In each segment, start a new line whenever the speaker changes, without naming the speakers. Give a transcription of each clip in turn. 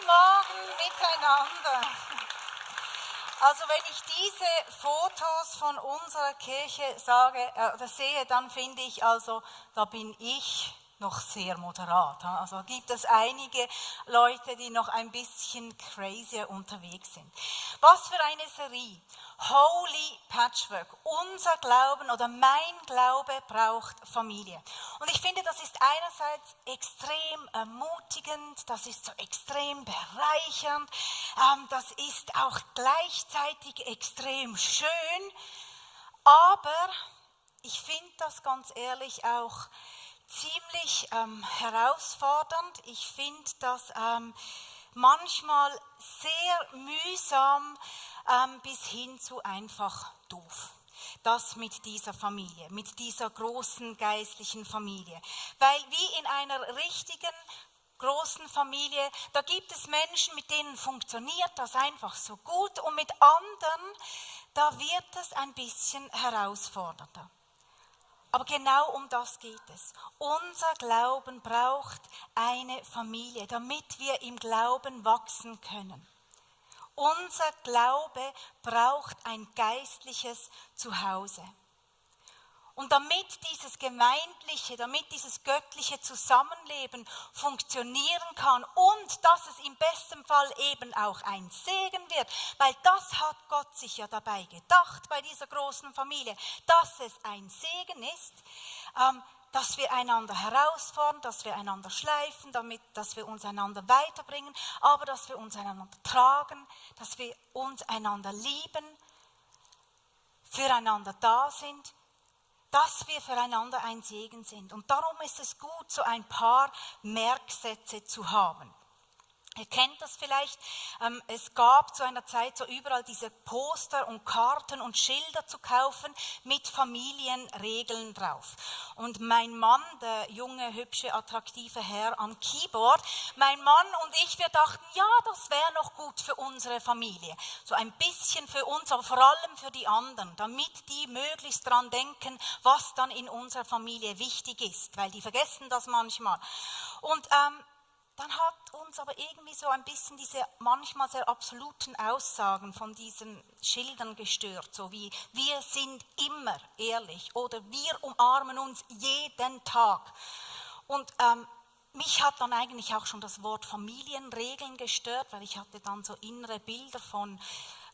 Morgen miteinander. Also wenn ich diese Fotos von unserer Kirche sehe, dann finde ich, also da bin ich noch sehr moderat. Also gibt es einige Leute, die noch ein bisschen crazier unterwegs sind. Was für eine Serie. Holy Patchwork. Unser Glauben oder mein Glaube braucht Familie. Und ich finde, das ist einerseits extrem ermutigend, das ist so extrem bereichernd, das ist auch gleichzeitig extrem schön, aber ich finde das ganz ehrlich auch ziemlich herausfordernd. Ich finde das manchmal sehr mühsam bis hin zu einfach doof. Das mit dieser Familie, mit dieser großen geistlichen Familie. Weil wie in einer richtigen großen Familie, da gibt es Menschen, mit denen funktioniert das einfach so gut und mit anderen, da wird es ein bisschen herausfordernder. Aber genau um das geht es. Unser Glauben braucht eine Familie, damit wir im Glauben wachsen können. Unser Glaube braucht ein geistliches Zuhause. Und damit dieses gemeindliche, damit dieses göttliche Zusammenleben funktionieren kann und dass es im besten Fall eben auch ein Segen wird, weil das hat Gott sich ja dabei gedacht bei dieser großen Familie, dass es ein Segen ist, dass wir einander herausfordern, dass wir einander schleifen, dass wir uns einander weiterbringen, aber dass wir uns einander tragen, dass wir uns einander lieben, füreinander da sind, dass wir füreinander ein Segen sind. Und darum ist es gut, so ein paar Merksätze zu haben. Ihr kennt das vielleicht, es gab zu einer Zeit so überall diese Poster und Karten und Schilder zu kaufen mit Familienregeln drauf. Und mein Mann, der junge, hübsche, attraktive Herr am Keyboard, mein Mann und ich, wir dachten, ja, das wäre noch gut für unsere Familie. So ein bisschen für uns, aber vor allem für die anderen, damit die möglichst dran denken, was dann in unserer Familie wichtig ist, weil die vergessen das manchmal. Und dann hat uns aber irgendwie so ein bisschen diese manchmal sehr absoluten Aussagen von diesen Schildern gestört, so wie wir sind immer ehrlich oder wir umarmen uns jeden Tag. Und mich hat dann eigentlich auch schon das Wort Familienregeln gestört, weil ich hatte dann so innere Bilder von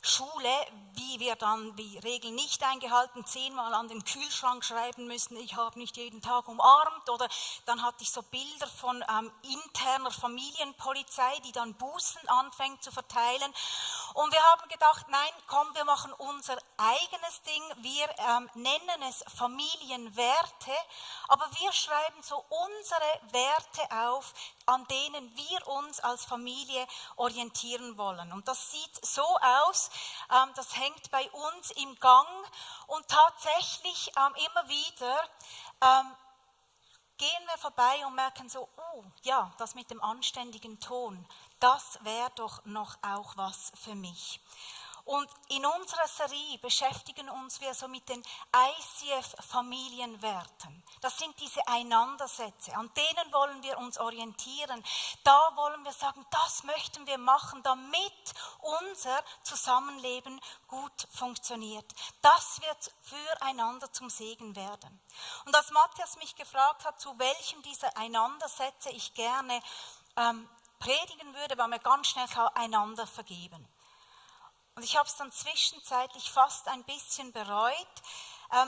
Schule, wie wir dann die Regeln nicht eingehalten, 10-mal an den Kühlschrank schreiben müssen, ich habe nicht jeden Tag umarmt, oder dann hatte ich so Bilder von interner Familienpolizei, die dann Bußen anfängt zu verteilen, und wir haben gedacht, nein, komm, wir machen unser eigenes Ding, wir nennen es Familienwerte, aber wir schreiben so unsere Werte auf, an denen wir uns als Familie orientieren wollen. Und das sieht so aus, das hängt bei uns im Gang, und tatsächlich immer wieder gehen wir vorbei und merken so, oh ja, das mit dem anständigen Ton, das wäre doch noch auch was für mich. Und in unserer Serie beschäftigen uns wir so mit den ICF-Familienwerten. Das sind diese Einandersätze, an denen wollen wir uns orientieren. Da wollen wir sagen, das möchten wir machen, damit unser Zusammenleben gut funktioniert. Das wird füreinander zum Segen werden. Und als Matthias mich gefragt hat, zu welchem dieser Einandersätze ich gerne predigen würde, war mir ganz schnell klar, einander vergeben. Und ich habe es dann zwischenzeitlich fast ein bisschen bereut,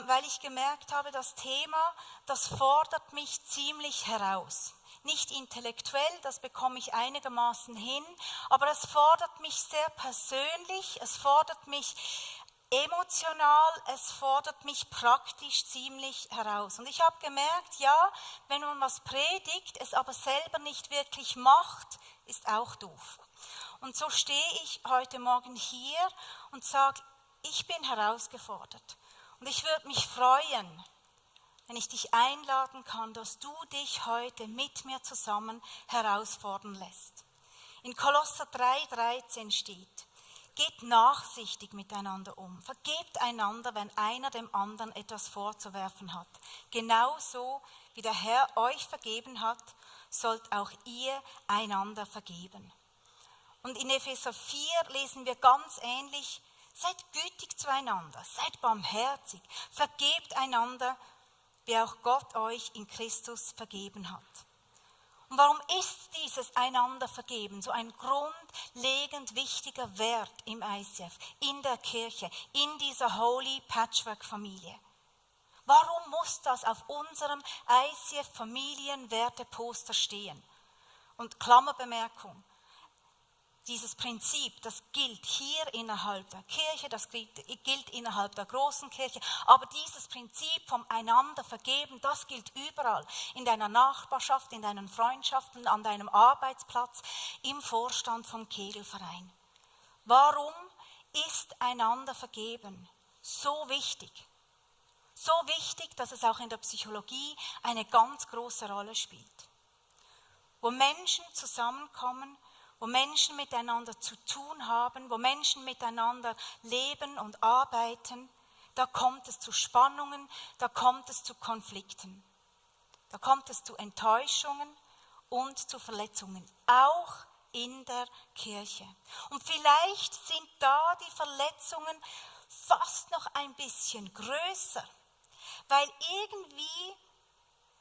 weil ich gemerkt habe, das Thema, das fordert mich ziemlich heraus. Nicht intellektuell, das bekomme ich einigermaßen hin, aber es fordert mich sehr persönlich, es fordert mich emotional, es fordert mich praktisch ziemlich heraus. Und ich habe gemerkt, ja, wenn man was predigt, es aber selber nicht wirklich macht, ist auch doof. Und so stehe ich heute Morgen hier und sage, ich bin herausgefordert. Und ich würde mich freuen, wenn ich dich einladen kann, dass du dich heute mit mir zusammen herausfordern lässt. In Kolosser 3,13 steht, geht nachsichtig miteinander um, vergebt einander, wenn einer dem anderen etwas vorzuwerfen hat. Genauso wie der Herr euch vergeben hat, sollt auch ihr einander vergeben. Und in Epheser 4 lesen wir ganz ähnlich: Seid gütig zueinander, seid barmherzig, vergebt einander, wie auch Gott euch in Christus vergeben hat. Und warum ist dieses einander vergeben so ein grundlegend wichtiger Wert im ICF, in der Kirche, in dieser Holy Patchwork-Familie? Warum muss das auf unserem ICF-Familienwerteposter stehen? Und Klammerbemerkung: Dieses Prinzip, das gilt hier innerhalb der Kirche, das gilt innerhalb der großen Kirche, aber dieses Prinzip vom einander vergeben, das gilt überall, in deiner Nachbarschaft, in deinen Freundschaften, an deinem Arbeitsplatz, im Vorstand vom Kegelverein. Warum ist einander vergeben so wichtig? So wichtig, dass es auch in der Psychologie eine ganz große Rolle spielt. Wo Menschen zusammenkommen, wo Menschen miteinander zu tun haben, wo Menschen miteinander leben und arbeiten, da kommt es zu Spannungen, da kommt es zu Konflikten, da kommt es zu Enttäuschungen und zu Verletzungen, auch in der Kirche. Und vielleicht sind da die Verletzungen fast noch ein bisschen größer, weil irgendwie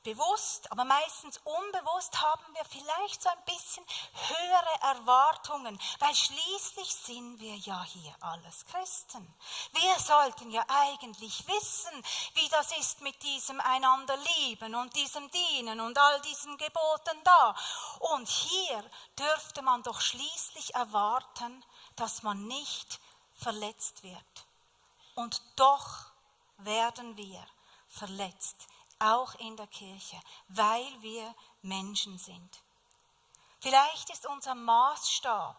bewusst, aber meistens unbewusst haben wir vielleicht so ein bisschen höhere Erwartungen, weil schließlich sind wir ja hier alles Christen. Wir sollten ja eigentlich wissen, wie das ist mit diesem einander lieben und diesem dienen und all diesen Geboten da. Und hier dürfte man doch schließlich erwarten, dass man nicht verletzt wird. Und doch werden wir verletzt. Auch in der Kirche, weil wir Menschen sind. Vielleicht ist unser Maßstab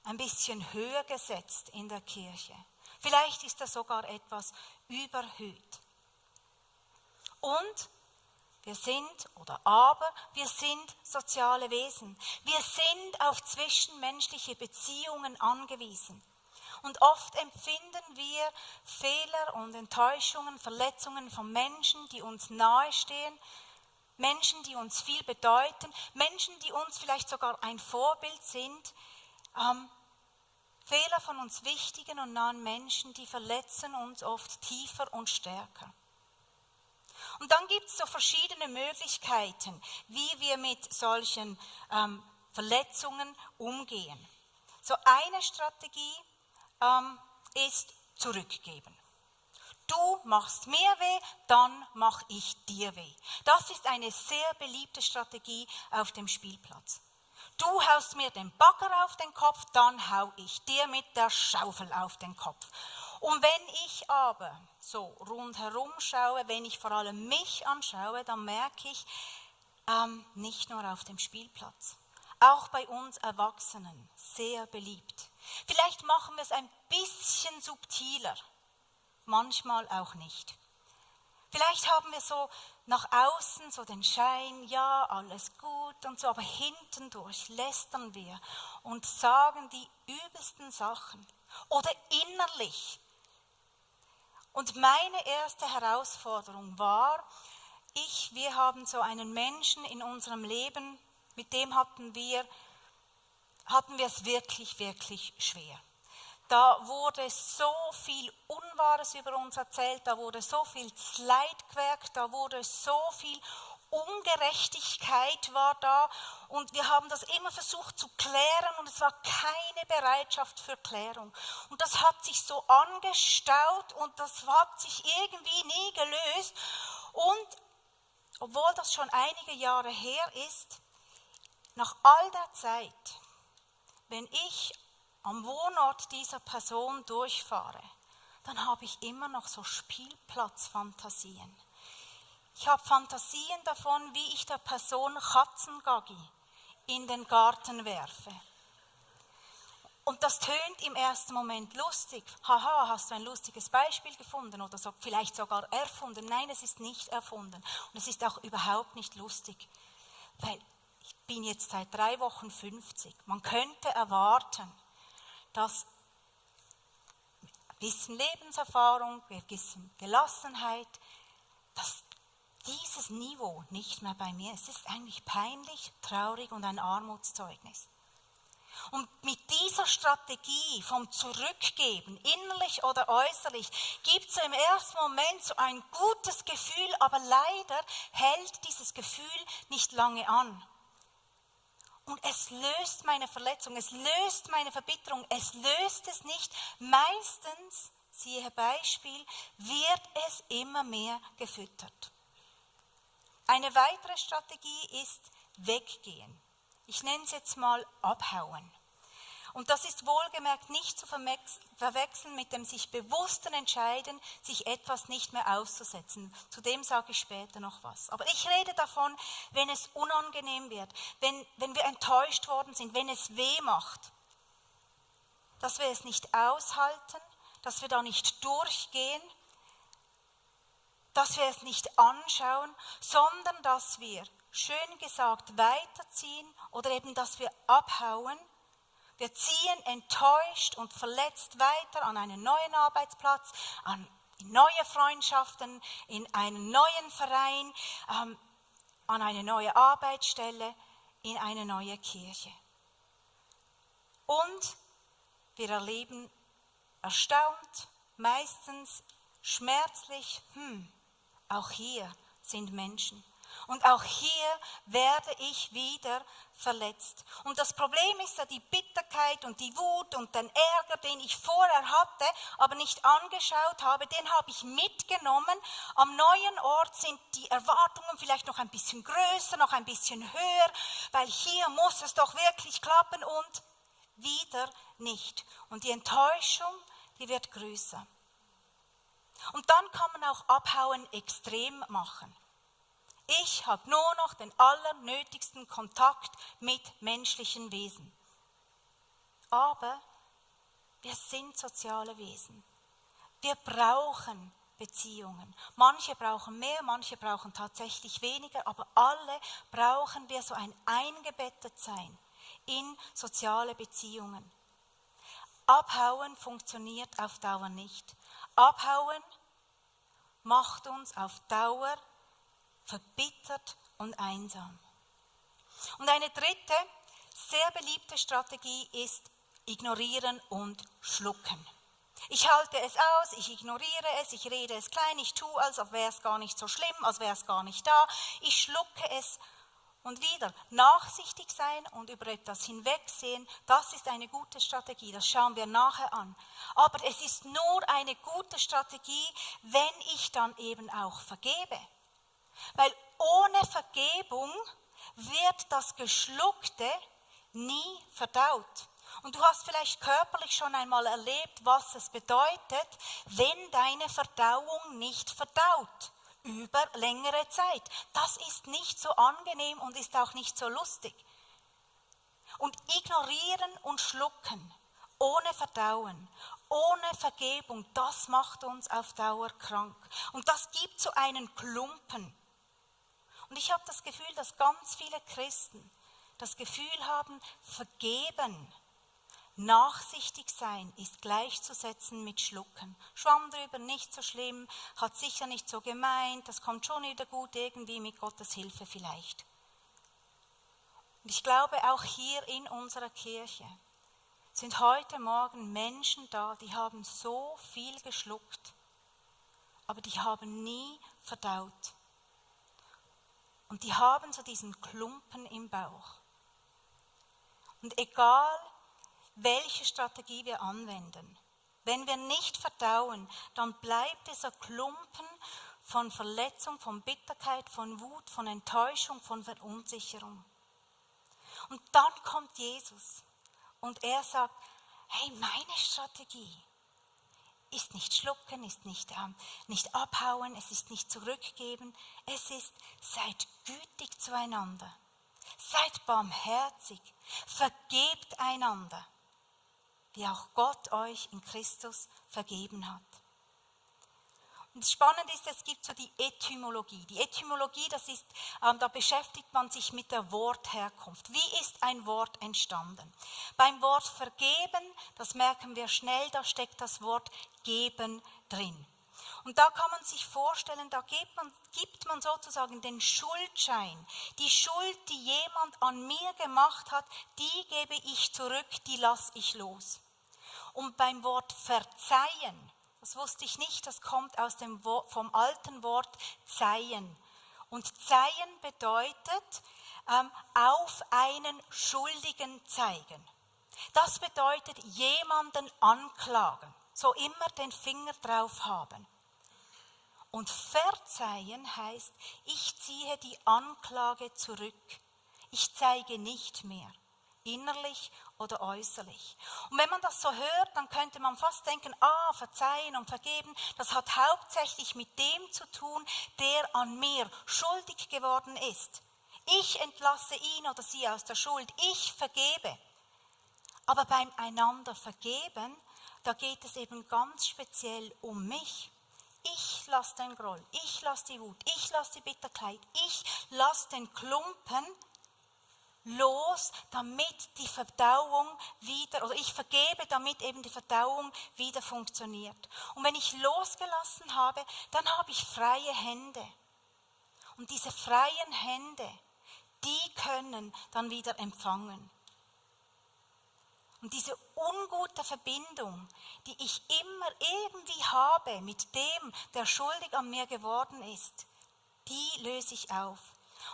ein bisschen höher gesetzt in der Kirche. Vielleicht ist er sogar etwas überhöht. Und wir sind soziale Wesen. Wir sind auf zwischenmenschliche Beziehungen angewiesen. Und oft empfinden wir Fehler und Enttäuschungen, Verletzungen von Menschen, die uns nahestehen, Menschen, die uns viel bedeuten, Menschen, die uns vielleicht sogar ein Vorbild sind, Fehler von uns wichtigen und nahen Menschen, die verletzen uns oft tiefer und stärker. Und dann gibt es so verschiedene Möglichkeiten, wie wir mit solchen Verletzungen umgehen. So eine Strategie ist zurückgeben. Du machst mir weh, dann mache ich dir weh. Das ist eine sehr beliebte Strategie auf dem Spielplatz. Du haust mir den Bagger auf den Kopf, dann hau ich dir mit der Schaufel auf den Kopf. Und wenn ich aber so rundherum schaue, wenn ich vor allem mich anschaue, dann merke ich, nicht nur auf dem Spielplatz, auch bei uns Erwachsenen sehr beliebt. Vielleicht machen wir es ein bisschen subtiler, manchmal auch nicht. Vielleicht haben wir so nach außen so den Schein, ja, alles gut und so, aber hintendurch lästern wir und sagen die übelsten Sachen oder innerlich. Und meine erste Herausforderung war, wir haben so einen Menschen in unserem Leben, mit dem hatten wir es wirklich, wirklich schwer. Da wurde so viel Unwahres über uns erzählt, da wurde so viel Leidwerk, da wurde so viel Ungerechtigkeit war da und wir haben das immer versucht zu klären und es war keine Bereitschaft für Klärung. Und das hat sich so angestaut und das hat sich irgendwie nie gelöst. Und obwohl das schon einige Jahre her ist, nach all der Zeit, wenn ich am Wohnort dieser Person durchfahre, dann habe ich immer noch so Spielplatzfantasien. Ich habe Fantasien davon, wie ich der Person Katzengaggi in den Garten werfe. Und das tönt im ersten Moment lustig. Haha, hast du ein lustiges Beispiel gefunden oder so, vielleicht sogar erfunden? Nein, es ist nicht erfunden. Und es ist auch überhaupt nicht lustig, weil ich bin jetzt seit 3 Wochen 50. Man könnte erwarten, dass mit ein bisschen Lebenserfahrung, ein bisschen Gelassenheit, dass dieses Niveau nicht mehr bei mir ist. Es ist eigentlich peinlich, traurig und ein Armutszeugnis. Und mit dieser Strategie vom Zurückgeben, innerlich oder äußerlich, gibt es im ersten Moment so ein gutes Gefühl, aber leider hält dieses Gefühl nicht lange an. Und es löst meine Verletzung, es löst meine Verbitterung, es löst es nicht. Meistens, siehe Beispiel, wird es immer mehr gefüttert. Eine weitere Strategie ist weggehen. Ich nenne es jetzt mal abhauen. Und das ist wohlgemerkt nicht zu verwechseln mit dem sich bewussten Entscheiden, sich etwas nicht mehr auszusetzen. Zu dem sage ich später noch was. Aber ich rede davon, wenn es unangenehm wird, wenn wir enttäuscht worden sind, wenn es weh macht, dass wir es nicht aushalten, dass wir da nicht durchgehen, dass wir es nicht anschauen, sondern dass wir, schön gesagt, weiterziehen oder eben, dass wir abhauen. Wir ziehen enttäuscht und verletzt weiter an einen neuen Arbeitsplatz, in neue Freundschaften, in einen neuen Verein, an eine neue Arbeitsstelle, in eine neue Kirche. Und wir erleben erstaunt, meistens schmerzlich, auch hier sind Menschen. Und auch hier werde ich wieder verletzt. Und das Problem ist ja die Bitterkeit und die Wut und den Ärger, den ich vorher hatte, aber nicht angeschaut habe, den habe ich mitgenommen. Am neuen Ort sind die Erwartungen vielleicht noch ein bisschen größer, noch ein bisschen höher, weil hier muss es doch wirklich klappen und wieder nicht. Und die Enttäuschung, die wird größer. Und dann kann man auch Abhauen extrem machen. Ich habe nur noch den allernötigsten Kontakt mit menschlichen Wesen. Aber wir sind soziale Wesen. Wir brauchen Beziehungen. Manche brauchen mehr, manche brauchen tatsächlich weniger, aber alle brauchen wir so ein Eingebettetsein in soziale Beziehungen. Abhauen funktioniert auf Dauer nicht. Abhauen macht uns auf Dauer verbittert und einsam. Und eine dritte, sehr beliebte Strategie ist ignorieren und schlucken. Ich halte es aus, ich ignoriere es, ich rede es klein, ich tue, als wäre es gar nicht so schlimm, als wäre es gar nicht da. Ich schlucke es und wieder nachsichtig sein und über etwas hinwegsehen, das ist eine gute Strategie, das schauen wir nachher an. Aber es ist nur eine gute Strategie, wenn ich dann eben auch vergebe. Weil ohne Vergebung wird das Geschluckte nie verdaut. Und du hast vielleicht körperlich schon einmal erlebt, was es bedeutet, wenn deine Verdauung nicht verdaut über längere Zeit. Das ist nicht so angenehm und ist auch nicht so lustig. Und ignorieren und schlucken, ohne Verdauen, ohne Vergebung, das macht uns auf Dauer krank. Und das gibt so einen Klumpen. Und ich habe das Gefühl, dass ganz viele Christen das Gefühl haben, vergeben, nachsichtig sein ist gleichzusetzen mit schlucken. Schwamm drüber, nicht so schlimm, hat sicher nicht so gemeint, das kommt schon wieder gut, irgendwie mit Gottes Hilfe vielleicht. Und ich glaube, auch hier in unserer Kirche sind heute Morgen Menschen da, die haben so viel geschluckt, aber die haben nie verdaut. Und die haben so diesen Klumpen im Bauch. Und egal, welche Strategie wir anwenden, wenn wir nicht verdauen, dann bleibt dieser Klumpen von Verletzung, von Bitterkeit, von Wut, von Enttäuschung, von Verunsicherung. Und dann kommt Jesus und er sagt, hey, meine Strategie ist nicht schlucken, ist nicht abhauen, es ist nicht zurückgeben, es ist, seid gütig zueinander, seid barmherzig, vergebt einander, wie auch Gott euch in Christus vergeben hat. Und spannend ist, es gibt so die Etymologie. Die Etymologie, das ist, da beschäftigt man sich mit der Wortherkunft. Wie ist ein Wort entstanden? Beim Wort vergeben, das merken wir schnell, da steckt das Wort geben drin. Und da kann man sich vorstellen, da gibt man sozusagen den Schuldschein. Die Schuld, die jemand an mir gemacht hat, die gebe ich zurück, die lasse ich los. Und beim Wort verzeihen, das wusste ich nicht, das kommt vom alten Wort zeihen. Und zeihen bedeutet auf einen Schuldigen zeigen. Das bedeutet jemanden anklagen, so immer den Finger drauf haben. Und verzeihen heißt, ich ziehe die Anklage zurück. Ich zeige nicht mehr, innerlich oder äußerlich. Und wenn man das so hört, dann könnte man fast denken, verzeihen und vergeben, das hat hauptsächlich mit dem zu tun, der an mir schuldig geworden ist. Ich entlasse ihn oder sie aus der Schuld, ich vergebe. Aber beim einander vergeben, da geht es eben ganz speziell um mich. Ich lasse den Groll, ich lasse die Wut, ich lasse die Bitterkeit, ich lasse den Klumpen los, damit die Verdauung wieder, oder ich vergebe, damit eben die Verdauung wieder funktioniert. Und wenn ich losgelassen habe, dann habe ich freie Hände. Und diese freien Hände, die können dann wieder empfangen. Und diese ungute Verbindung, die ich immer irgendwie habe mit dem, der schuldig an mir geworden ist, die löse ich auf.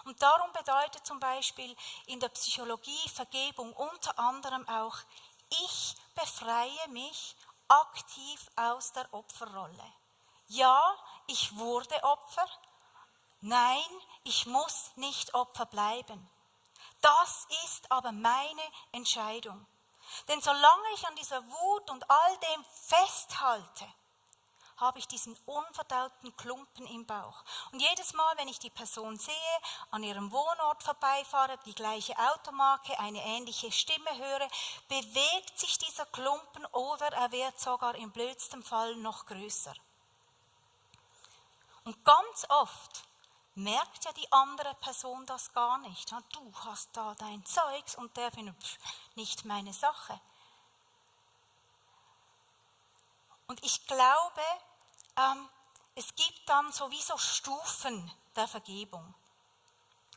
Und darum bedeutet zum Beispiel in der Psychologie Vergebung unter anderem auch, ich befreie mich aktiv aus der Opferrolle. Ja, ich wurde Opfer. Nein, ich muss nicht Opfer bleiben. Das ist aber meine Entscheidung. Denn solange ich an dieser Wut und all dem festhalte, habe ich diesen unverdauten Klumpen im Bauch. Und jedes Mal, wenn ich die Person sehe, an ihrem Wohnort vorbeifahre, die gleiche Automarke, eine ähnliche Stimme höre, bewegt sich dieser Klumpen oder er wird sogar im blödsten Fall noch größer. Und ganz oft merkt ja die andere Person das gar nicht. Du hast da dein Zeugs und der findet, nicht meine Sache. Und ich glaube, es gibt dann sowieso Stufen der Vergebung.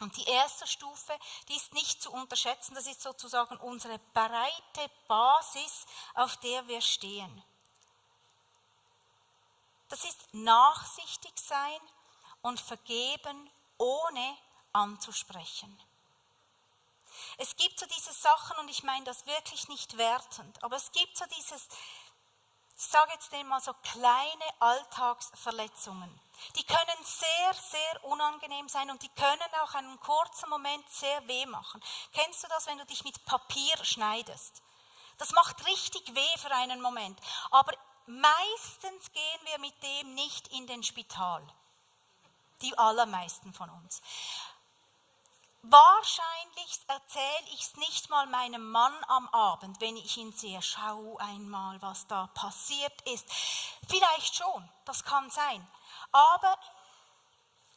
Und die erste Stufe, die ist nicht zu unterschätzen, das ist sozusagen unsere breite Basis, auf der wir stehen. Das ist nachsichtig sein und vergeben, ohne anzusprechen. Es gibt so diese Sachen, und ich meine das wirklich nicht wertend, aber es gibt so dieses, ich sage jetzt mal so kleine Alltagsverletzungen. Die können sehr, sehr unangenehm sein und die können auch einen kurzen Moment sehr weh machen. Kennst du das, wenn du dich mit Papier schneidest? Das macht richtig weh für einen Moment, aber meistens gehen wir mit dem nicht in den Spital. Die allermeisten von uns. Wahrscheinlich erzähle ich es nicht mal meinem Mann am Abend, wenn ich ihn sehe, schau einmal, was da passiert ist. Vielleicht schon, das kann sein. Aber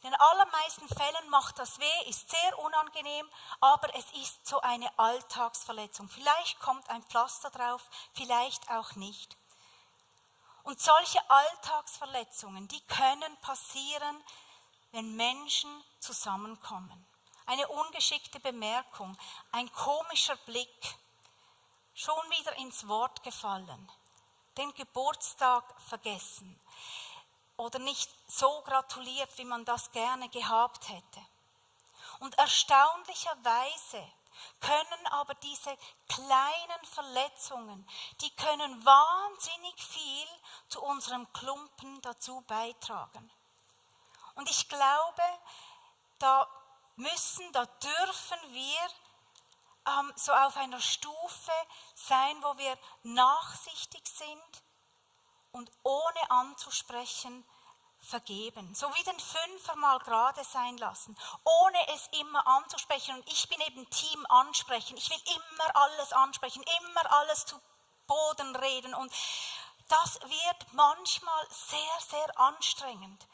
in den allermeisten Fällen macht das weh, ist sehr unangenehm, aber es ist so eine Alltagsverletzung. Vielleicht kommt ein Pflaster drauf, vielleicht auch nicht. Und solche Alltagsverletzungen, die können passieren, wenn Menschen zusammenkommen. Eine ungeschickte Bemerkung, ein komischer Blick, schon wieder ins Wort gefallen, den Geburtstag vergessen oder nicht so gratuliert, wie man das gerne gehabt hätte. Und erstaunlicherweise können aber diese kleinen Verletzungen, die können wahnsinnig viel zu unserem Klumpen dazu beitragen. Und ich glaube, da dürfen wir so auf einer Stufe sein, wo wir nachsichtig sind und ohne anzusprechen vergeben. So wie den Fünfer mal gerade sein lassen, ohne es immer anzusprechen. Und ich bin eben Team ansprechen. Ich will immer alles ansprechen, immer alles zu Boden reden. Und das wird manchmal sehr, sehr anstrengend.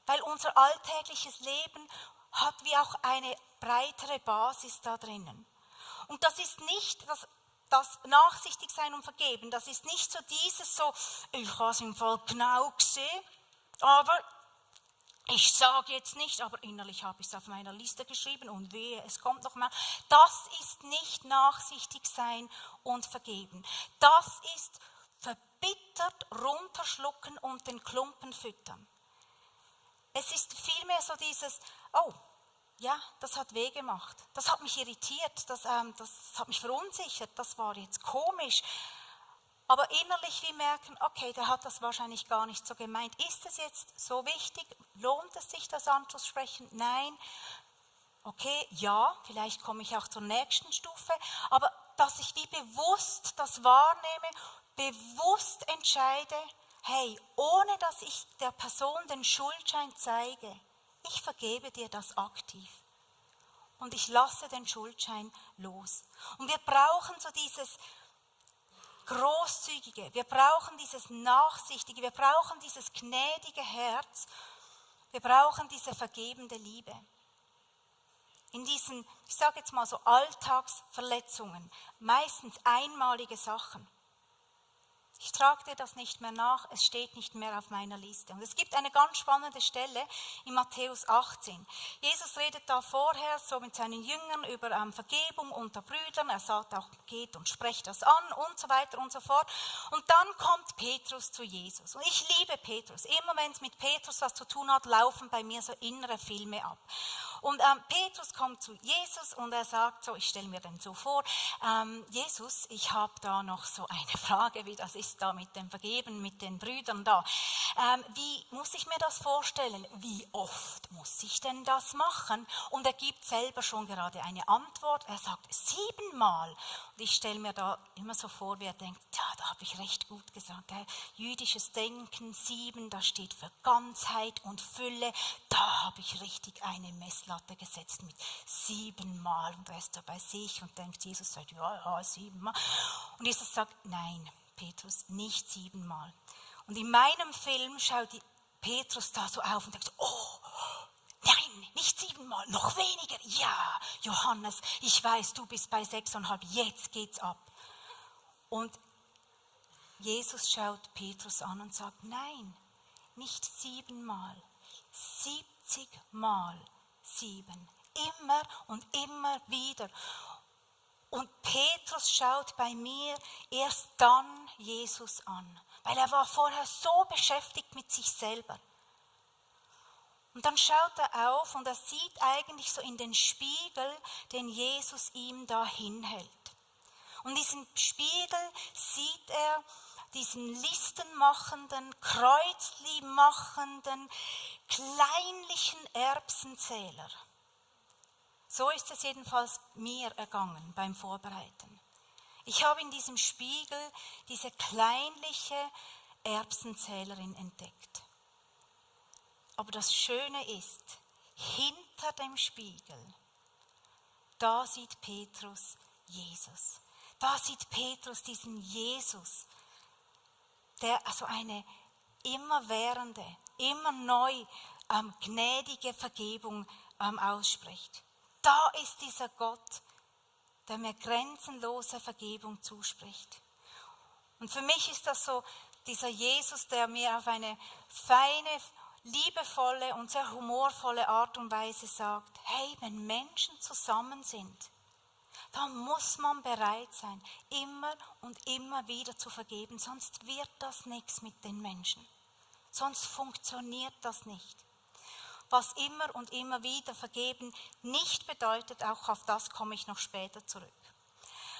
Weil unser alltägliches Leben hat wie auch eine breitere Basis da drinnen. Und das ist nicht das Nachsichtig sein und vergeben, das ist nicht so dieses so, ich habe es im Fall genau gesehen, Aber ich sage jetzt nicht, aber innerlich habe ich es auf meiner Liste geschrieben und wehe, es kommt noch mal. Das ist nicht nachsichtig sein und vergeben. Das ist verbittert runterschlucken und den Klumpen füttern. Es ist vielmehr so dieses, oh, ja, das hat weh gemacht, das hat mich irritiert, das hat mich verunsichert, das war jetzt komisch. Aber innerlich wir merken, okay, der hat das wahrscheinlich gar nicht so gemeint. Ist es jetzt so wichtig? Lohnt es sich, das anzusprechen? Nein. Okay, ja, vielleicht komme ich auch zur nächsten Stufe. Aber dass ich wie bewusst das wahrnehme, bewusst entscheide, hey, ohne dass ich der Person den Schuldschein zeige, ich vergebe dir das aktiv. Und ich lasse den Schuldschein los. Und wir brauchen so dieses Großzügige, wir brauchen dieses Nachsichtige, wir brauchen dieses gnädige Herz, wir brauchen diese vergebende Liebe. In diesen, ich sage jetzt mal so Alltagsverletzungen, meistens einmalige Sachen. Ich trage dir das nicht mehr nach, es steht nicht mehr auf meiner Liste. Und es gibt eine ganz spannende Stelle in Matthäus 18. Jesus redet da vorher so mit seinen Jüngern über Vergebung unter Brüdern. Er sagt auch, geht und sprecht das an und so weiter und so fort. Und dann kommt Petrus zu Jesus. Und ich liebe Petrus. Immer wenn es mit Petrus was zu tun hat, laufen bei mir so innere Filme ab. Und Petrus kommt zu Jesus und er sagt so, ich stelle mir den so vor, Jesus, ich habe da noch so eine Frage, wie das ist da mit dem Vergeben, mit den Brüdern da. Wie muss ich mir das vorstellen? Wie oft muss ich denn das machen? Und er gibt selber schon gerade eine Antwort. Er sagt 7-mal. Und ich stelle mir da immer so vor, wie er denkt, ja, da habe ich recht gut gesagt. Jüdisches Denken, 7, da steht für Ganzheit und Fülle. Da habe ich richtig eine Messlatte gesetzt mit 7-mal. Und er ist da bei sich und denkt, Jesus sagt, ja, 7-mal. Und Jesus sagt, nein, Petrus, nicht 7-mal. Und in meinem Film schaut Petrus da so auf und denkt, oh, nein, nicht 7-mal, noch weniger. Ja, Johannes, ich weiß, du bist bei 6,5, jetzt geht's ab. Und Jesus schaut Petrus an und sagt, nein, nicht 7-mal, 70-mal 7. Immer und immer wieder. Und Petrus schaut bei mir erst dann Jesus an, weil er war vorher so beschäftigt mit sich selber. Und dann schaut er auf und er sieht eigentlich so in den Spiegel, den Jesus ihm da hinhält. Und diesen Spiegel sieht er diesen listenmachenden, kreuzli-machenden, kleinlichen Erbsenzähler. So ist es jedenfalls mir ergangen beim Vorbereiten. Ich habe in diesem Spiegel diese kleinliche Erbsenzählerin entdeckt. Aber das Schöne ist, hinter dem Spiegel, da sieht Petrus Jesus. Da sieht Petrus diesen Jesus, der also eine immerwährende, immer neu gnädige Vergebung ausspricht. Da ist dieser Gott, der mir grenzenlose Vergebung zuspricht. Und für mich ist das so dieser Jesus, der mir auf eine feine, liebevolle und sehr humorvolle Art und Weise sagt, hey, wenn Menschen zusammen sind, dann muss man bereit sein, immer und immer wieder zu vergeben, sonst wird das nichts mit den Menschen. Sonst funktioniert das nicht. Was immer und immer wieder vergeben nicht bedeutet, auch auf das komme ich noch später zurück.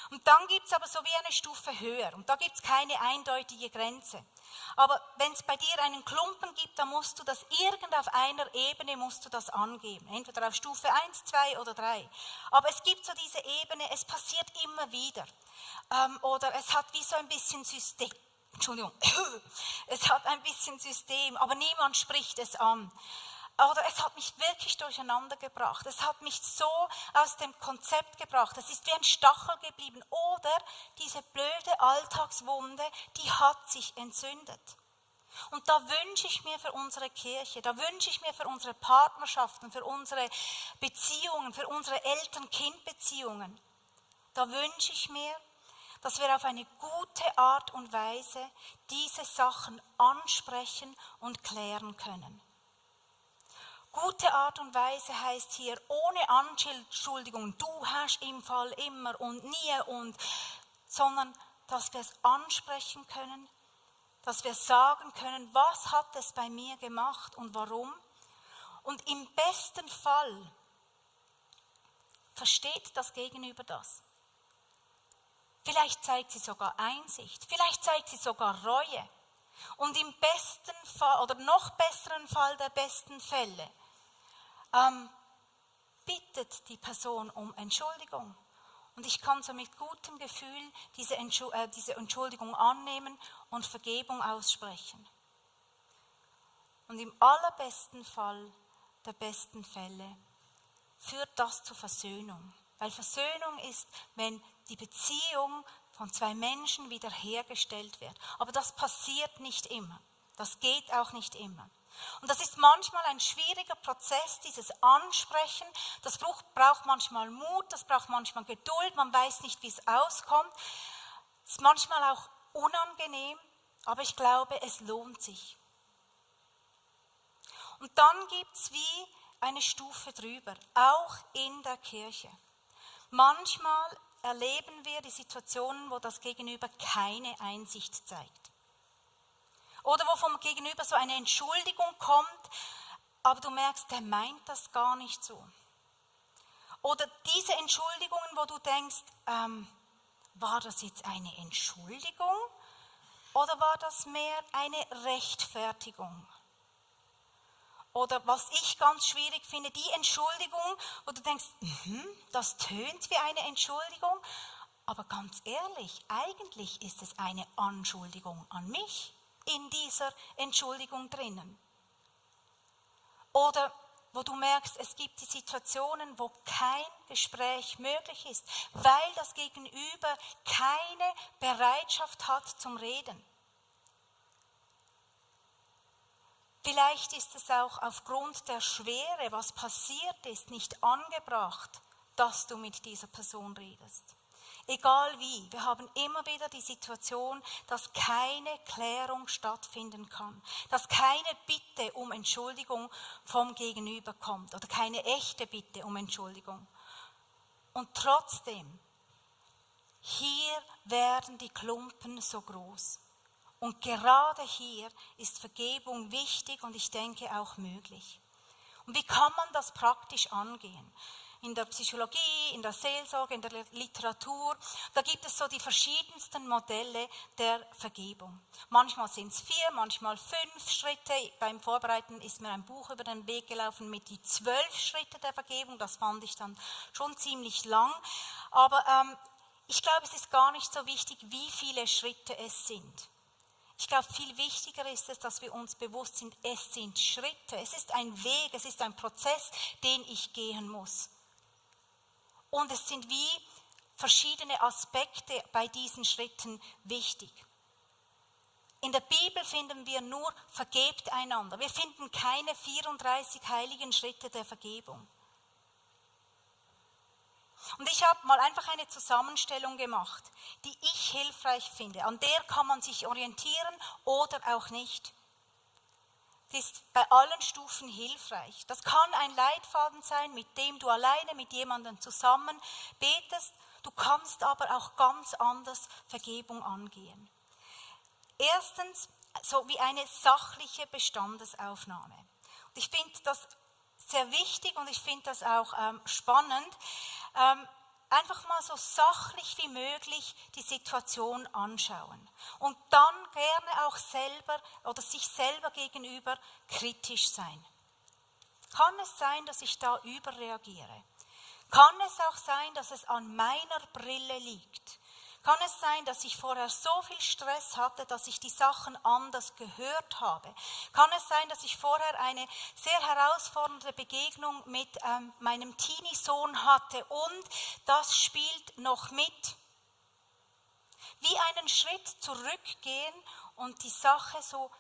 Und dann gibt es aber so wie eine Stufe höher und da gibt es keine eindeutige Grenze. Aber wenn es bei dir einen Klumpen gibt, dann musst du das auf einer Ebene musst du das angeben. Entweder auf Stufe 1, 2 oder 3. Aber es gibt so diese Ebene, es passiert immer wieder. Oder es hat wie so ein bisschen System. Entschuldigung, es hat ein bisschen System, aber niemand spricht es an. Oder es hat mich wirklich durcheinander gebracht. Es hat mich so aus dem Konzept gebracht. Es ist wie ein Stachel geblieben. Oder diese blöde Alltagswunde, die hat sich entzündet. Und da wünsche ich mir für unsere Kirche, da wünsche ich mir für unsere Partnerschaften, für unsere Beziehungen, für unsere Eltern-Kind-Beziehungen, da wünsche ich mir, dass wir auf eine gute Art und Weise diese Sachen ansprechen und klären können. Gute Art und Weise heißt hier ohne Anschuldigung, du hast im Fall immer und nie sondern dass wir es ansprechen können, dass wir sagen können, was hat es bei mir gemacht und warum. Und im besten Fall versteht das Gegenüber das. Vielleicht zeigt sie sogar Einsicht, vielleicht zeigt sie sogar Reue. Und im besten Fall oder noch besseren Fall der besten Fälle bittet die Person um Entschuldigung. Und ich kann so mit gutem Gefühl diese Entschuldigung annehmen und Vergebung aussprechen. Und im allerbesten Fall der besten Fälle führt das zur Versöhnung. Weil Versöhnung ist, wenn die Beziehung von zwei Menschen wiederhergestellt wird. Aber das passiert nicht immer. Das geht auch nicht immer. Und das ist manchmal ein schwieriger Prozess, dieses Ansprechen. Das braucht manchmal Mut, das braucht manchmal Geduld. Man weiß nicht, wie es auskommt. Es ist manchmal auch unangenehm, aber ich glaube, es lohnt sich. Und dann gibt es wie eine Stufe drüber, auch in der Kirche. Manchmal erleben wir die Situationen, wo das Gegenüber keine Einsicht zeigt. Oder wo vom Gegenüber so eine Entschuldigung kommt, aber du merkst, der meint das gar nicht so. Oder diese Entschuldigungen, wo du denkst, war das jetzt eine Entschuldigung oder war das mehr eine Rechtfertigung? Oder was ich ganz schwierig finde, die Entschuldigung, wo du denkst, das tönt wie eine Entschuldigung, aber ganz ehrlich, eigentlich ist es eine Anschuldigung an mich in dieser Entschuldigung drinnen. Oder wo du merkst, es gibt die Situationen, wo kein Gespräch möglich ist, weil das Gegenüber keine Bereitschaft hat zum Reden. Vielleicht ist es auch aufgrund der Schwere, was passiert ist, nicht angebracht, dass du mit dieser Person redest. Egal wie, wir haben immer wieder die Situation, dass keine Klärung stattfinden kann, dass keine Bitte um Entschuldigung vom Gegenüber kommt oder keine echte Bitte um Entschuldigung. Und trotzdem, hier werden die Klumpen so groß. Und gerade hier ist Vergebung wichtig und ich denke auch möglich. Und wie kann man das praktisch angehen? In der Psychologie, in der Seelsorge, in der Literatur, da gibt es so die verschiedensten Modelle der Vergebung. Manchmal sind es 4, manchmal 5 Schritte. Beim Vorbereiten ist mir ein Buch über den Weg gelaufen mit die 12 Schritte der Vergebung. Das fand ich dann schon ziemlich lang. Aber ich glaube, es ist gar nicht so wichtig, wie viele Schritte es sind. Ich glaube, viel wichtiger ist es, dass wir uns bewusst sind, es sind Schritte, es ist ein Weg, es ist ein Prozess, den ich gehen muss. Und es sind wie verschiedene Aspekte bei diesen Schritten wichtig. In der Bibel finden wir nur, vergebt einander. Wir finden keine 34 heiligen Schritte der Vergebung. Und ich habe mal einfach eine Zusammenstellung gemacht, die ich hilfreich finde. An der kann man sich orientieren oder auch nicht. Die ist bei allen Stufen hilfreich. Das kann ein Leitfaden sein, mit dem du alleine mit jemandem zusammen betest. Du kannst aber auch ganz anders Vergebung angehen. Erstens, so wie eine sachliche Bestandesaufnahme. Und ich finde das sehr wichtig und ich finde das auch spannend. Einfach mal so sachlich wie möglich die Situation anschauen und dann gerne auch selber oder sich selber gegenüber kritisch sein. Kann es sein, dass ich da überreagiere? Kann es auch sein, dass es an meiner Brille liegt? Kann es sein, dass ich vorher so viel Stress hatte, dass ich die Sachen anders gehört habe? Kann es sein, dass ich vorher eine sehr herausfordernde Begegnung mit meinem Teenie-Sohn hatte und das spielt noch mit? Wie einen Schritt zurückgehen und die Sache so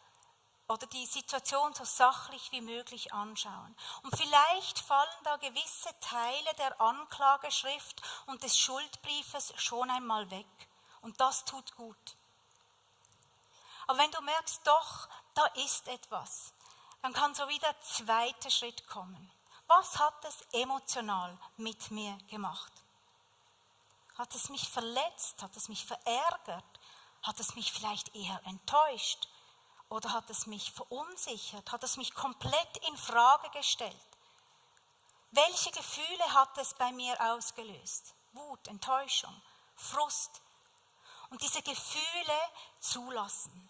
oder die Situation so sachlich wie möglich anschauen. Und vielleicht fallen da gewisse Teile der Anklageschrift und des Schuldbriefes schon einmal weg. Und das tut gut. Aber wenn du merkst, doch, da ist etwas, dann kann so wieder der zweite Schritt kommen. Was hat es emotional mit mir gemacht? Hat es mich verletzt? Hat es mich verärgert? Hat es mich vielleicht eher enttäuscht? Oder hat es mich verunsichert? Hat es mich komplett in Frage gestellt? Welche Gefühle hat es bei mir ausgelöst? Wut, Enttäuschung, Frust. Und diese Gefühle zulassen.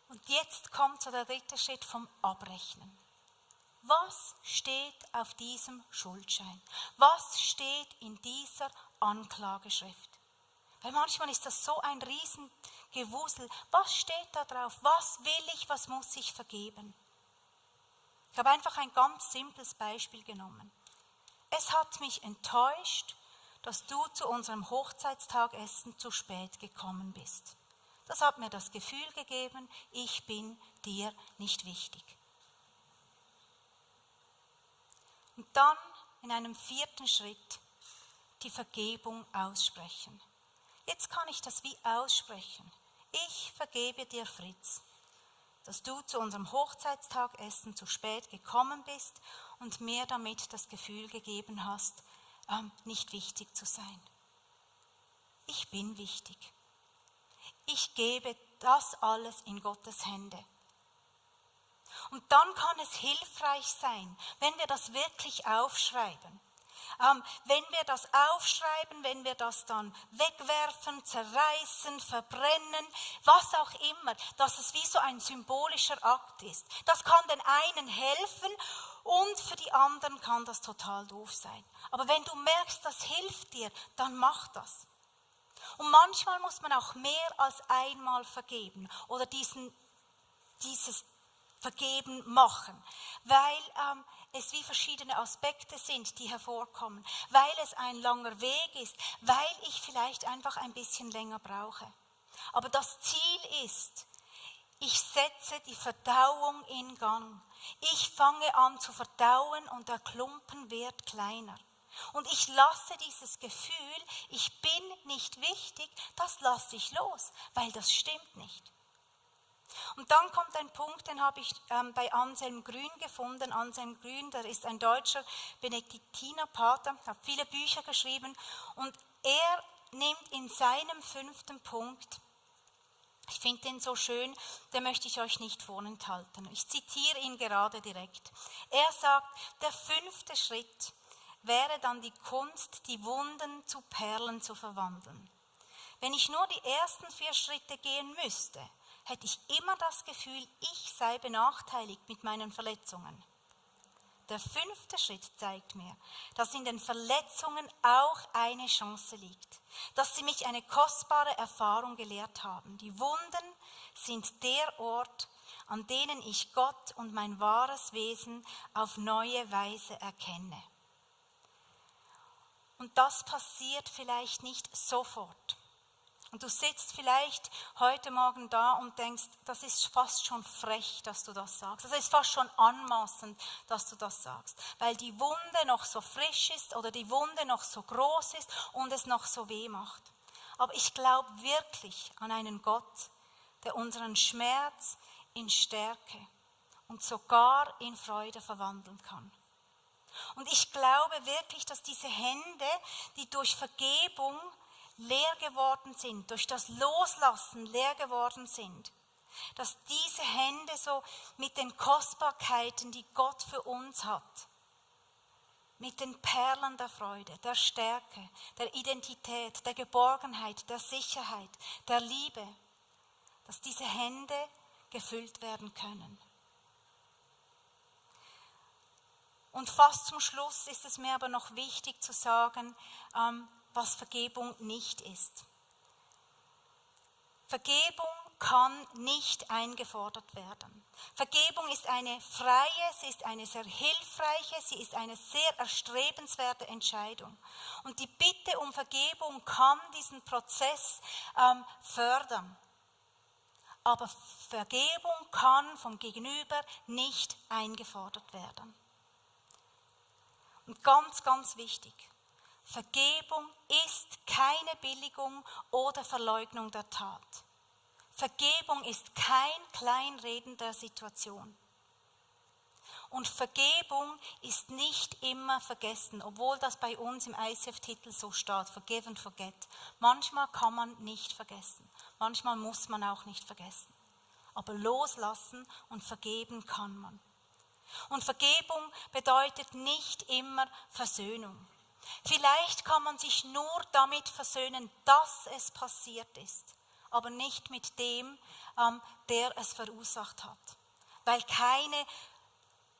Und jetzt kommt so der dritte Schritt vom Abrechnen. Was steht auf diesem Schuldschein? Was steht in dieser Anklageschrift? Weil manchmal ist das so ein Riesengewusel. Was steht da drauf? Was will ich? Was muss ich vergeben? Ich habe einfach ein ganz simples Beispiel genommen. Es hat mich enttäuscht, dass du zu unserem Hochzeitstagessen zu spät gekommen bist. Das hat mir das Gefühl gegeben, ich bin dir nicht wichtig. Und dann in einem vierten Schritt die Vergebung aussprechen. Jetzt kann ich das wie aussprechen. Ich vergebe dir, Fritz, dass du zu unserem Hochzeitstagessen zu spät gekommen bist und mir damit das Gefühl gegeben hast, nicht wichtig zu sein. Ich bin wichtig. Ich gebe das alles in Gottes Hände. Und dann kann es hilfreich sein, wenn wir das wirklich aufschreiben. Wenn wir das aufschreiben, wenn wir das dann wegwerfen, zerreißen, verbrennen, was auch immer, dass es wie so ein symbolischer Akt ist. Das kann den einen helfen und für die anderen kann das total doof sein. Aber wenn du merkst, das hilft dir, dann mach das. Und manchmal muss man auch mehr als einmal vergeben oder dieses Vergeben machen, weil es wie verschiedene Aspekte sind, die hervorkommen, weil es ein langer Weg ist, weil ich vielleicht einfach ein bisschen länger brauche. Aber das Ziel ist, ich setze die Verdauung in Gang. Ich fange an zu verdauen und der Klumpen wird kleiner. Und ich lasse dieses Gefühl, ich bin nicht wichtig, das lasse ich los, weil das stimmt nicht. Und dann kommt ein Punkt, den habe ich bei Anselm Grün gefunden. Anselm Grün, der ist ein deutscher Benediktinerpater, hat viele Bücher geschrieben und er nimmt in seinem 5. Punkt, ich finde den so schön, den möchte ich euch nicht vorenthalten. Ich zitiere ihn gerade direkt. Er sagt, der 5. Schritt wäre dann die Kunst, die Wunden zu Perlen zu verwandeln. Wenn ich nur die ersten 4 Schritte gehen müsste, hätte ich immer das Gefühl, ich sei benachteiligt mit meinen Verletzungen. Der 5. Schritt zeigt mir, dass in den Verletzungen auch eine Chance liegt, dass sie mich eine kostbare Erfahrung gelehrt haben. Die Wunden sind der Ort, an denen ich Gott und mein wahres Wesen auf neue Weise erkenne. Und das passiert vielleicht nicht sofort. Und du sitzt vielleicht heute Morgen da und denkst, das ist fast schon frech, dass du das sagst. Das ist fast schon anmaßend, dass du das sagst. Weil die Wunde noch so frisch ist oder die Wunde noch so groß ist und es noch so weh macht. Aber ich glaube wirklich an einen Gott, der unseren Schmerz in Stärke und sogar in Freude verwandeln kann. Und ich glaube wirklich, dass diese Hände, die durch Vergebung leer geworden sind, durch das Loslassen leer geworden sind, dass diese Hände so mit den Kostbarkeiten, die Gott für uns hat, mit den Perlen der Freude, der Stärke, der Identität, der Geborgenheit, der Sicherheit, der Liebe, dass diese Hände gefüllt werden können. Und fast zum Schluss ist es mir aber noch wichtig zu sagen, was Vergebung nicht ist. Vergebung kann nicht eingefordert werden. Vergebung ist eine freie, sie ist eine sehr hilfreiche, sie ist eine sehr erstrebenswerte Entscheidung. Und die Bitte um Vergebung kann diesen Prozess fördern. Aber Vergebung kann vom Gegenüber nicht eingefordert werden. Und ganz, ganz wichtig, Vergebung ist keine Billigung oder Verleugnung der Tat. Vergebung ist kein Kleinreden der Situation. Und Vergebung ist nicht immer vergessen, obwohl das bei uns im ICF-Titel so steht, Forgive and Forget. Manchmal kann man nicht vergessen, manchmal muss man auch nicht vergessen. Aber loslassen und vergeben kann man. Und Vergebung bedeutet nicht immer Versöhnung. Vielleicht kann man sich nur damit versöhnen, dass es passiert ist, aber nicht mit dem, der es verursacht hat. Weil keine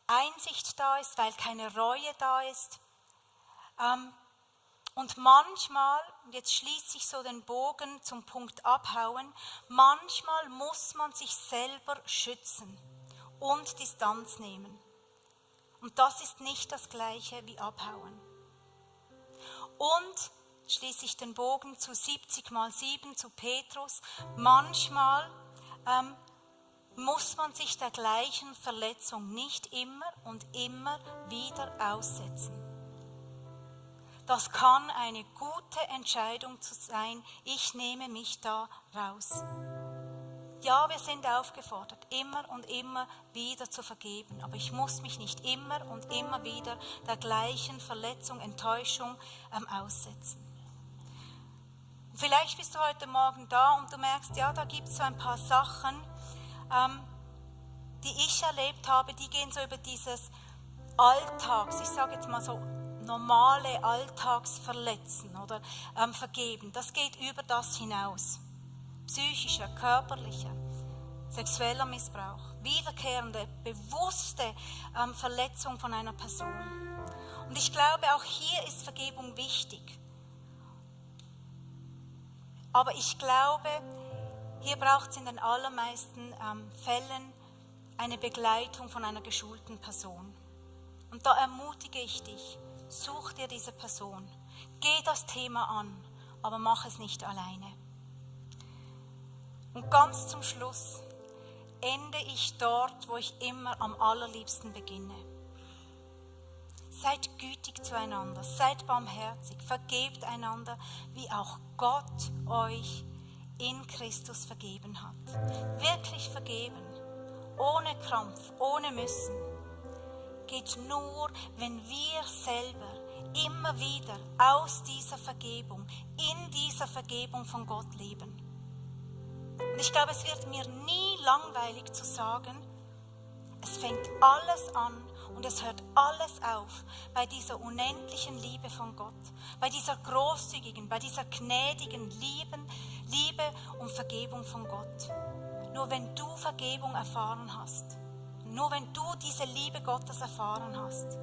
Einsicht da ist, weil keine Reue da ist. Und manchmal, und jetzt schließe ich so den Bogen zum Punkt abhauen, manchmal muss man sich selber schützen und Distanz nehmen. Und das ist nicht das Gleiche wie abhauen. Und schließe ich den Bogen zu 70x7 zu Petrus. Manchmal muss man sich der gleichen Verletzung nicht immer und immer wieder aussetzen. Das kann eine gute Entscheidung sein, ich nehme mich da raus. Ja, wir sind aufgefordert, immer und immer wieder zu vergeben, aber ich muss mich nicht immer und immer wieder der gleichen Verletzung, Enttäuschung aussetzen. Vielleicht bist du heute Morgen da und du merkst, ja, da gibt es so ein paar Sachen, die ich erlebt habe, die gehen so über dieses Alltags, ich sage jetzt mal so normale Alltagsverletzen oder Vergeben. Das geht über das hinaus. Psychischer, körperlicher, sexueller Missbrauch, wiederkehrende, bewusste Verletzung von einer Person. Und ich glaube, auch hier ist Vergebung wichtig. Aber ich glaube, hier braucht es in den allermeisten Fällen eine Begleitung von einer geschulten Person. Und da ermutige ich dich, such dir diese Person, geh das Thema an, aber mach es nicht alleine. Und ganz zum Schluss ende ich dort, wo ich immer am allerliebsten beginne. Seid gütig zueinander, seid barmherzig, vergebt einander, wie auch Gott euch in Christus vergeben hat. Wirklich vergeben, ohne Krampf, ohne Müssen. Geht nur, wenn wir selber immer wieder aus dieser Vergebung, in dieser Vergebung von Gott leben. Und ich glaube, es wird mir nie langweilig zu sagen, es fängt alles an und es hört alles auf bei dieser unendlichen Liebe von Gott, bei dieser großzügigen, bei dieser gnädigen Liebe und Vergebung von Gott. Nur wenn du Vergebung erfahren hast, nur wenn du diese Liebe Gottes erfahren hast,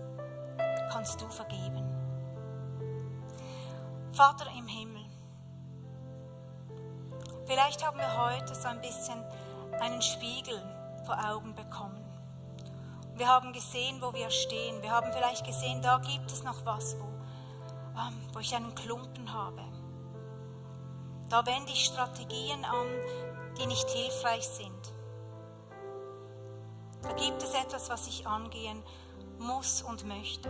kannst du vergeben. Vater im Himmel, vielleicht haben wir heute so ein bisschen einen Spiegel vor Augen bekommen. Wir haben gesehen, wo wir stehen. Wir haben vielleicht gesehen, da gibt es noch was, wo ich einen Klumpen habe. Da wende ich Strategien an, die nicht hilfreich sind. Da gibt es etwas, was ich angehen muss und möchte.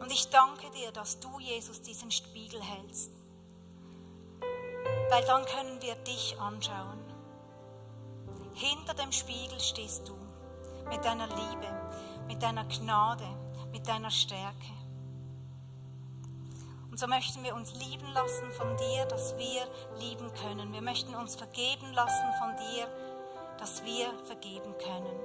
Und ich danke dir, dass du, Jesus, diesen Spiegel hältst. Weil dann können wir dich anschauen. Hinter dem Spiegel stehst du mit deiner Liebe, mit deiner Gnade, mit deiner Stärke. Und so möchten wir uns lieben lassen von dir, dass wir lieben können. Wir möchten uns vergeben lassen von dir, dass wir vergeben können.